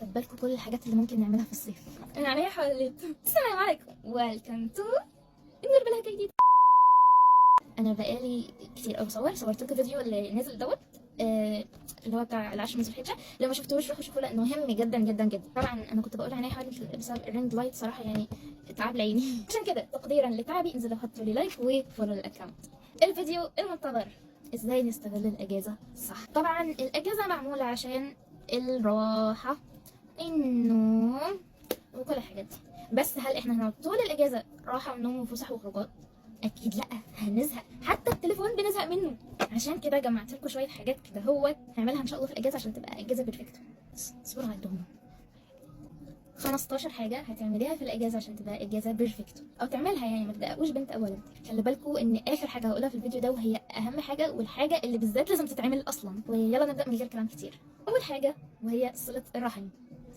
بالكم كل الحاجات اللي ممكن نعملها في الصيف. انا عليا حواليت. السلام عليكم، welcome to نور بلهجة جديده. انا بقالي كتير قوي بصور، صورت لكم فيديو اللي نزل دوت اللي هو بتاع العشر من ذو الحجه. لو ما شفتوش روحوا شوفوه لانه مهم جدا جدا جدا. طبعا انا كنت بقول عينيا حوالي بسبب ال ring light، صراحة يعني تعب لعيني. عشان كده تقديرا لتعبي انزلوا حطوا لي like و follow ال account. الفيديو المنتظر، ازاي نستغل الاجازة صح. طبعا الاجازة معمولة عشان الراحه، النوم وكل الحاجات دي، بس هل احنا هنقعد طول الاجازة راحة ونوم وفسح وخروجات؟ اكيد لا، هنزهق، حتى التليفون بنزهق منه. عشان كده جمعت لكم شوية حاجات كده هو هنعملها ان شاء الله في الاجازة عشان تبقى اجازه perfect. اصبروا على الدهون. 15 حاجة هتعمليها في الاجازة عشان تبقى اجازه perfect، او تعملها يعني ما تدققوش بنت او ولد. خلي بالكم ان اخر حاجة هقولها في الفيديو ده وهي اهم حاجة والحاجة اللي بالذات لازم تتعمل اصلا. ويلا نبدا من غير كلام كتير. اول حاجة وهي صله الرحم.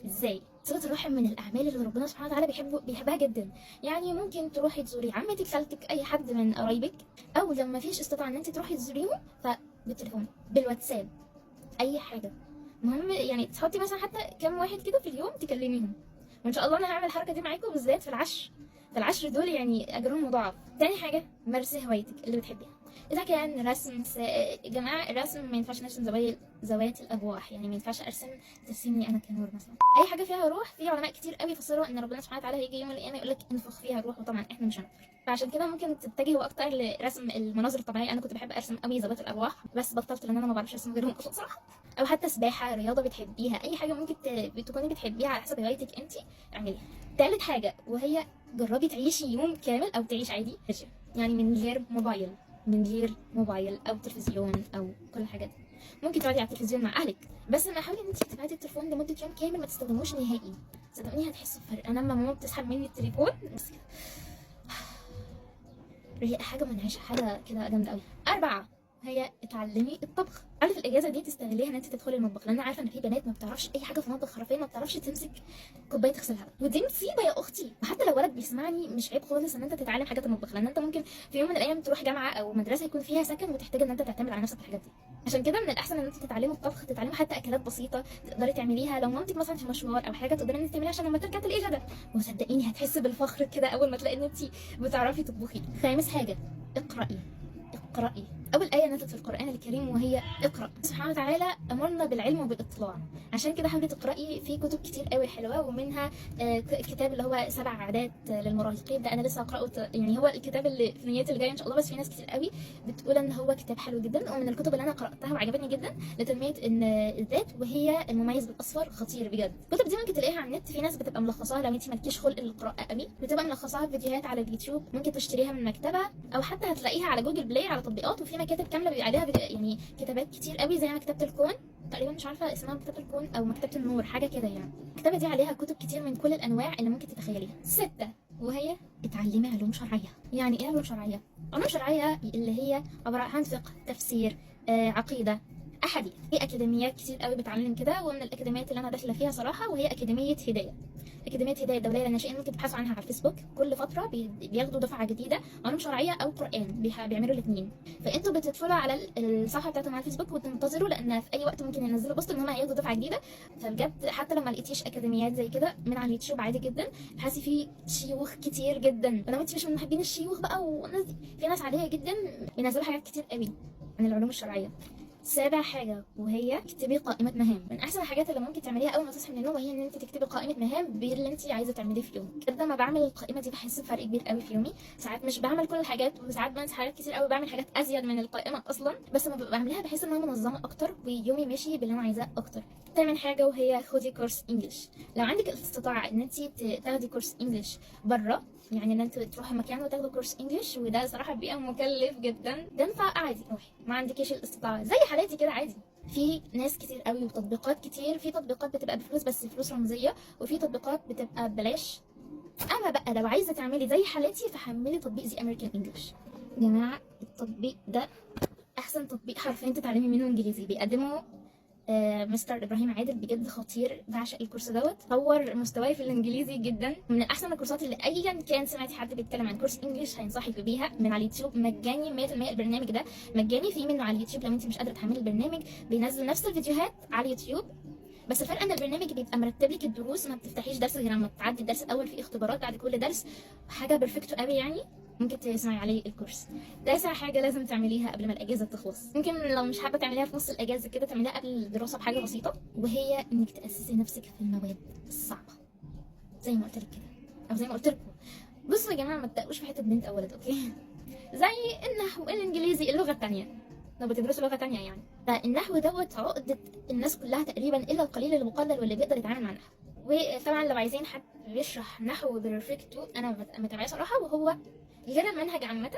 ازاي؟ صلة الرحم من الأعمال اللي ربنا سبحانه وتعالى بيحبها جدا. يعني ممكن تروحي تزوري عمتك، خالتك، أي حد من قرايبك، أو لو ما فيش استطاعة إن أنت تروحي تزوريهم فبالتليفون، بالواتساب، أي حاجة. المهم يعني تحطي مثلا حتى كام واحد كده في اليوم تكلميهم. وإن شاء الله أنا هعمل الحركة دي معاكم بالذات في العشر، في العشر دول يعني أجرهم مضاعف. تاني حاجة، مارسي هوايتك اللي بتحبيها، إذا كان رسم. يا جماعة الرسم ما ينفعش نرسم ذوات الأرواح، يعني ما ينفعش أرسم ترسمني أنا كنور مثلا. أي حاجة فيها روح، في علماء كتير قوي فسروا إن ربنا سبحانه وتعالى هيجي يوم القيامة يقول لك انفخ فيها روح، وطبعا إحنا مش هنقدر. فعشان كده ممكن تتجهوا أكتر لرسم المناظر الطبيعية. أنا كنت بحب أرسم قوي ذوات الأرواح بس بطلت لأن أنا ما بعرفش أرسم غيرهم أصلا صراحة. أو حتى سباحة، رياضة بتحبيها، أي حاجة ممكن تكوني بتحبيها على حسب هوايتك أنت اعمليها. تالت حاجة وهي جربي تعيشي يوم كامل أو تعيش عادي، يعني من غير موبايل، من غير موبايل او تلفزيون او كل الحاجات دي. ممكن تقعدي على التلفزيون مع اهلك، بس ما حاولي ان انت تبعدي التليفون لمدة يوم كامل، ما تستخدموش نهائي. صدقوني هتحسوا بفرق. انا لما ماما بتسحب مني التليفون بس كده هي حاجة منعشه، حاجة كده جامدة قوي. اربعة هي اتعلمي الطبخ. عارفه الاجازة دي تستغليها ان انت تدخلي المطبخ، لان انا عارفه ان في بنات ما بتعرفش اي حاجة في المطبخ، حرفيا ما بتعرفش تمسك كوباية تغسلها، ودي مصيبة يا اختي. وحتى لو ولد بيسمعني مش عيب خالص ان انت تتعلم حاجات المطبخ، لان انت ممكن في يوم من الايام تروح جامعه او مدرسه يكون فيها سكن وتحتاج ان انت تعتمد على نفسك في الحاجات دي. عشان كده من الاحسن ان انت تتعلمي الطبخ، تتعلمي حتى اكلات بسيطة تقدري تعمليها لو مامتك مثلا في مشوار او حاجة تقدري ان انت تعمليها عشان لما ترجع تلاقي غدا. وصدقيني هتحسي بالفخر كده اول ما تلاقي ان انت بتعرفي تطبخي. خامس حاجة، اقرأي اقرأي. أول آية نزلت في القرآن الكريم وهي اقرأ. سبحانه وتعالى أمرنا بالعلم وبالاطلاع، عشان كده حاولي تقرأي في كتب كتير قوي حلوة، ومنها كتاب اللي هو 7 عادات للمراهقين. ده أنا لسه هقرأه، يعني هو الكتاب اللي في نيتي الجاية إن شاء الله. بس في ناس كتير قوي بتقول إن هو كتاب حلو جدا، ومن الكتب اللي أنا قرأتها وعجبتني جدا لتنمية الذات، وهي المميز بالأصفر، خطير بجد. الكتب دي ممكن تلاقيها على النت، في ناس بتبقى ملخصاها لو انت مالكيش خلق للقراءة قوي، بتبقى ملخصاها في فيديوهات على اليوتيوب، ممكن تشتريها من مكتبة أو حتى هتلاقيها على جوجل بلاي على تطبيقات، وفي مكاتب كاملة بيبقى عليها يعني كتابات كتير قوي زي مكتبه الكون تقريبا، مش عارفه اسمها مكتبه الكون او مكتبه النور حاجة كده يعني. المكتبة دي عليها كتب كتير من كل الانواع اللي ممكن تتخيليها. 6 وهي اتعلمي علوم شرعية. يعني ايه علوم شرعية؟ علوم شرعية اللي هي عبارة عن فقه، تفسير، عقيدة، احاديث. في اكاديميات كتير قوي بتعلم كده، ومن الاكاديميات اللي انا داخله فيها صراحة وهي اكاديمية هداية، اكاديمية هداية الدولية للناشئين، ممكن تبحثوا عنها على الفيسبوك. كل فترة بياخدوا دفعه جديدة علوم شرعية او قران، بيعملوا الاثنين. فانتوا بتدخلوا على الصفحة بتاعتهم على الفيسبوك وتنتظروا، لان في اي وقت ممكن ينزلوا post ان هم هياخدوا دفعه جديدة. فبجد حتى لو ما لقيتيش اكاديميات زي كده من على اليوتيوب عادي جدا، ابحثي في شيوخ كتير جدا. ولو انت مش من محبين الشيوخ بقى والناس دي، في ناس عادية جدا بينزلوا حاجات كتير قوي عن العلوم الشرعية. سابع حاجة وهي اكتبي قائمة مهام. من أحسن الحاجات اللي ممكن تعمليها أول ما تصحي من النوم وهي إن أنت تكتبي قائمة مهام باللي أنت عايزة تعمليه في يومك. بجد لما بعمل القائمة دي بحس بفرق كبير قوي في يومي. ساعات مش بعمل كل الحاجات وساعات بنسى حاجات كتير قوي، بعمل حاجات أزيد من القائمة أصلا، بس لما بعملها بحس إن أنا منظمة أكتر ويومي ماشي باللي أنا عايزاه أكتر. تامن حاجة وهي خدي كورس English. لو عندك الاستطاعة إن أنت تاخدي كورس English بره، يعني ان انت تروحي مكان وتاخدي كورس English، وده صراحة بيبقى مكلف جدا، ده ينفع عادي روحي. ما عندكيش الاستطاعة زي حالاتي كده عادي، في ناس كتير قوي وتطبيقات كتير. في تطبيقات بتبقى بفلوس بس فلوس رمزية، وفي تطبيقات بتبقى ببلاش. اما بقى لو عايزه تعملي زي حالاتي فحملي تطبيق The American English. يا جماعة التطبيق ده احسن تطبيق حرفيا تتعلمي منه انجليزي، بيقدمه مستر ابراهيم عادل، بجد خطير، بعشق الكورس دوت، طور مستواي في الانجليزي جدا. من احسن الكورسات اللي ايا كان سمعتي حد بيتكلم عن كورس English هينصحك بيها من على اليوتيوب، مجاني 100%. البرنامج ده مجاني، في منه على اليوتيوب لو انت مش قادرة تحملي البرنامج، بينزل نفس الفيديوهات على اليوتيوب. بس الفرق ان البرنامج بيبقى مرتب لك الدروس، ما بتفتحيش درس غير لما تعدي الدرس الاول، في اختبارات بعد كل درس، حاجة perfect قوي يعني، ممكن تسمعي عليه الكورس. تاسع حاجة لازم تعمليها قبل ما الاجازة تخلص، ممكن لو مش حابة تعمليها في نص الاجازة كده تعمليها قبل الدراسة بحاجة بسيطة، وهي انك تاسسي نفسك في المواد الصعبة زي ما قلت لك كده، او زي ما قلت لكم. بصوا يا جماعة، ما تدقوش في حتة بنت او ولد، okay؟ زي النحو، الانجليزي، اللغة الثانية لو بتدرسوا لغة تانية يعني. فالنحو دوت عقده الناس كلها تقريبا، الا القليل المقلل واللي بيقدر يتعامل مع النحو. وطبعا لو عايزين حد بيشرح نحو perfecto، انا متابعاه صراحة، وهو غير المنهج عامة،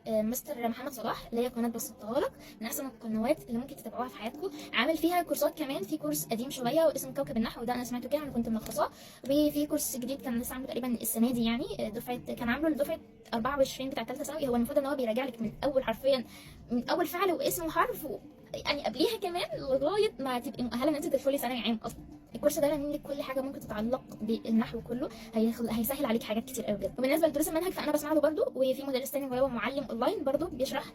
مستر محمد صلاح اللي هي قناة بسطتها لك، من أحسن القنوات اللي ممكن تتابعوها في حياتكم. عامل فيها كورسات كمان، في كورس قديم شوية واسمه كوكب النحو، ده أنا سمعته كده، أنا كنت ملخصاه. وفي كورس جديد كان لسه عامله تقريبا السنة دي يعني، دفعة كان عامله لدفعة 24 بتاع ثالثة ثانوي. هو المفروض إن هو بيراجع لك من أول، حرفيا من أول فعل واسم وحرف يعني قبليها كمان، لغاية ما تبقي مؤهلة إن أنت تدخلي ثانوي عام أصلا. الكورس ده لامم لك كل حاجة ممكن تتعلق بالنحو كله، هيسهل عليك حاجات كتير قوي بجد. وبالنسبة لدروس المنهج فانا بسمع له برده، وفي مدرس تاني وهو معلم اونلاين برده بيشرح،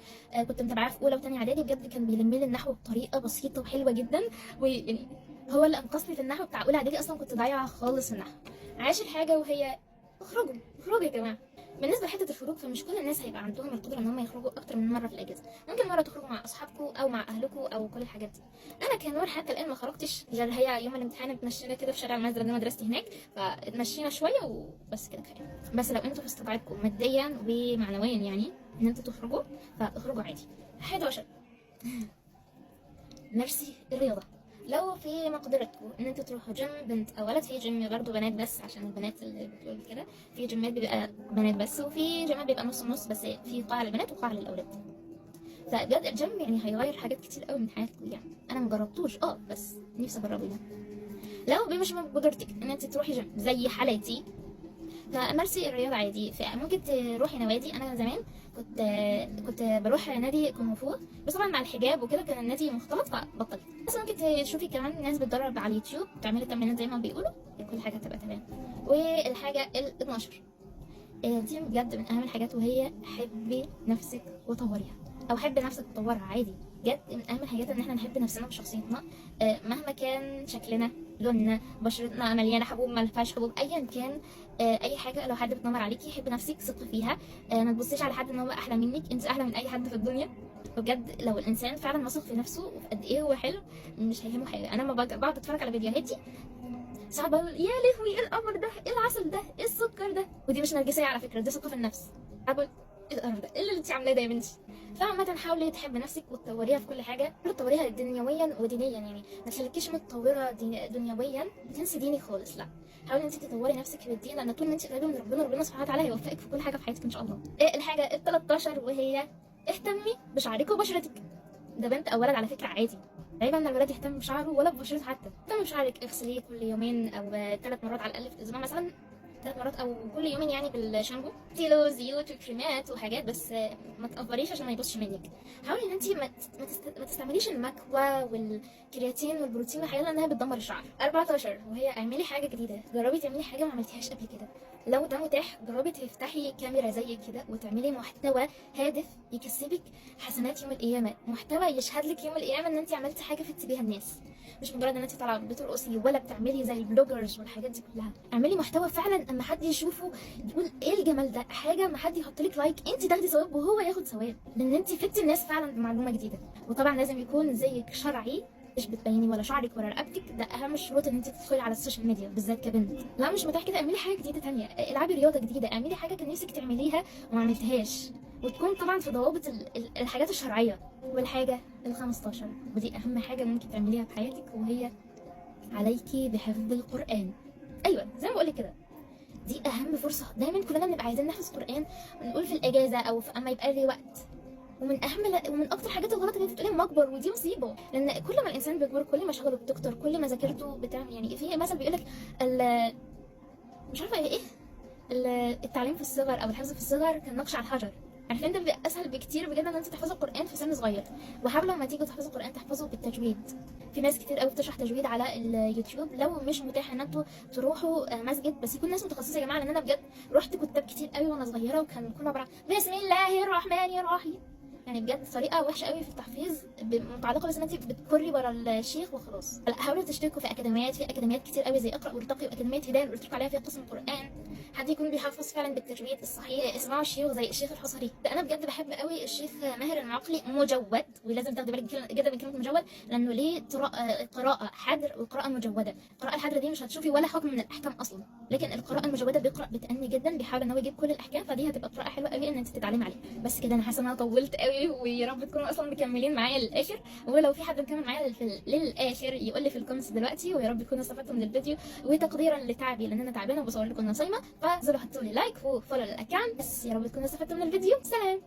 كنت متابعاه في اولى وثانيه اعدادي، بجد كان بيلم لي النحو بطريقة بسيطة وحلوه جدا، ويعني هو اللي انقذني في النحو بتاع اولى اعدادي، اصلا كنت ضايعة خالص في النحو. عاشر حاجة وهي اخرجوا، اخرجوا يا جماعة. بالنسبة لحته الخروج، فمش كل الناس هيبقى عندهم القدرة ان هم يخرجوا اكتر من مرة في الاجازة، ممكن مرة تخرجوا مع اصحابكم او مع اهلكم او كل الحاجات دي. انا كنور حتى الان ما خرجتش، غير هي يوم الامتحان اتمشينا كده في شارع المزرعة، ده مدرستي هناك، فاتمشينا شوية وبس كده كفاية. بس لو انتوا في استطاعتكم ماديا ومعنويا يعني ان انتوا تخرجوا، فاخرجوا عادي. 11 ميرسي الرياضة. لو في مقدرتكم ان انتوا تروحوا جيم، بنت او ولد، في جيم برضه بنات بس، عشان البنات اللي بتقول كده، في جيمات بيبقى بنات بس، وفي جيمات بيبقى نص نص، بس في قاعة للبنات وقاعه للاولاد. فبجد الجيم يعني هيغير حاجات كتير قوي من حياتكم يعني. انا مجربتوش بس نفسي اجربه يعني. لو مش من قدرتك ان انت تروحي جيم زي حالاتي، فمارسي الرياضة عادي، فممكن تروحي نوادي. انا زمان كنت بروح نادي كونغ فو، بس طبعا مع الحجاب وكده كان النادي مختلط فبطلت. بس ممكن تشوفي كمان ناس بتدرب على اليوتيوب، تعملي تمرينات زي ما بيقولوا، كل حاجة هتبقى تمام. والحاجة ال 12 دي بجد من اهم الحاجات، وهي حبي نفسك وطوريها، او حب نفسك وطورها عادي. بجد من اهم الحاجات ان احنا نحب نفسنا وشخصيتنا، مهما كان شكلنا، لوننا، بشرتنا مليانة حبوب ما فيهاش حبوب، ايا كان، اي حاجة. لو حد بتنمر عليكي حب نفسك، ثقي فيها، ما تبصيش على حد ان هو احلى منك، انت احلى من اي حد في الدنيا. بجد لو الانسان فعلا واثق في نفسه وفي قد ايه هو حلو، مش هيهمه حاجة. انا لما بقعد اتفرج على فيديوهاتي ساعات بقول يا لهوي، ايه القمر ده، ايه العسل ده، ايه السكر ده. ودي مش نرجسية على فكرة، دي ثقة في النفس. بقول ايه القرف ده، ايه اللي انت عاملاه ده يا بنتي؟ فعامة حاولي تحبي نفسك وتطوريها في كل حاجة، تطوريها دنيويا ودينيا يعني، ما تخليكيش متطورة دنيويا تنسي دينك خالص، لا، حاولي انت تطوري نفسك في الدين، لان طول ما انت قريبه من ربنا، ربنا سبحانه وتعالى هيوفقك في كل حاجة في حياتك ان شاء الله. ايه الحاجة ال 13 وهي اهتمي بشعرك وبشرتك. ده بنت او ولد على فكرة عادي، عيب ان الولد يهتم بشعره ولا ببشرته حتى. اهتمي بشعرك، اغسليه كل يومين او 3 مرات على الاقل في الاسبوع مثلا، 3 مرات او كل يومين يعني بالشامبو. تيلو زيوت وكريمات وحاجات، بس ما تقفريش عشان ما يبصش منك. حاولي ان انت ما تستعمليش المكوى والكرياتين والبروتين والحاجات لانها بتدمر الشعر. 14 وهي اعملي حاجة جديدة، جربي تعملي حاجة ما عملتيهاش قبل كده. لو ده متاح جربي تفتحي كاميرا زي كده وتعملي محتوى هادف يكسبك حسنات يوم القيامة، محتوى يشهد لك يوم القيامة ان انت عملتي حاجة فدتي بيها الناس، مش مجرد ان انت طالعه بترقصي ولا بتعملي زي ال bloggers والحاجات دي كلها. اعملي محتوى فعلا اما حد يشوفه يقول ايه الجمال ده، حاجة ما حد يحط لك like انت تاخدي ثواب وهو ياخد ثواب، لان انت فدتي الناس فعلا بمعلومة جديدة. وطبعا لازم يكون زيك شرعي، مش بتبيني ولا شعرك ولا رقبتك، ده اهم الشروط ان انت تدخلي على ال social media بالذات كبنت. لا مش متاح كده، اعملي حاجة جديدة تانية، العبي رياضة جديدة، اعملي حاجة كان نفسك تعمليها وما عملتهاش، وتكون طبعا في ضوابط الحاجات الشرعية. والحاجة ال15 ودي اهم حاجة ممكن تعمليها في حياتك، وهي عليكي بحفظ القران. ايوه زي ما بقولك كده، دي اهم فرصة. دايما كلنا بنبقى عايزين نحفظ قران ونقول في الاجازة او في اما يبقى لي وقت. ومن اهم ومن اكتر حاجات الغلط اللي انت بتقولي لما اكبر، ودي مصيبة، لان كل ما الانسان بيكبر كل ما شغله بتكتر، كل ما ذاكرته بتعمل. يعني في مثل بيقول لك مش عارفه ايه، التعليم في الصغر او الحفظ في الصغر كالنقش على الحجر. عارفين ده بيبقى اسهل بكتير بجد ان انت تحفظي القران في سن صغير. وحاولوا لما تيجوا تحفظوا القران تحفظوا بالتجويد. في ناس كتير قوي بتشرح تجويد على اليوتيوب، لو مش متاح ان انتوا تروحوا مسجد، بس يكون ناس متخصصة يا جماعة، لان انا بجد رحت كتاب كتير قوي وانا صغيرة وكان كله عبارة بسم الله الرحمن الرحيم. يعني بجد طريقه وحشة قوي في التحفيظ، متعلقه بس ان انت بتكري ورا الشيخ وخلاص. لا، حاولوا تشتركوا في اكاديميات، في اكاديميات كتير قوي زي اقرا وارتقي، واكاديميه هداية اللي قلت لكم عليها فيها قسم قران، حد يكون بيحفظ فعلا بالتجويد الصحيح. اسمعوا الشيوخ زي الشيخ الحصري ده، انا بجد بحب قوي الشيخ ماهر المعقلي، مجود، ولازم تاخدي بالك جدا من كلمة مجود، لانه ليه قراءة حدر وقراءة مجوده. القراءة الحدر دي مش هتشوفي ولا حكم من الاحكام اصلا، لكن القراءة المجوده بيقرا بتأني جدا، بيحاول ان هو يجيب كل الاحكام، فدي هتبقى قراءة حلوة قوي ان انت تتعلمي عليها. بس كده انا حاسه ان انا طولت قوي، ويا رب تكونوا اصلا مكملين معايا للاخر، ولو في حد مكمل معايا للاخر يقول لي في ال comments دلوقتي. ويا رب تكونوا استفدتوا من الفيديو، وتقديرا لتعبي لان انا تعبانة وبصور لكم وانا صايمه، فانزلوا حطوا لي like و follow لل account. بس يا رب تكونوا استفدتوا من الفيديو. سلام.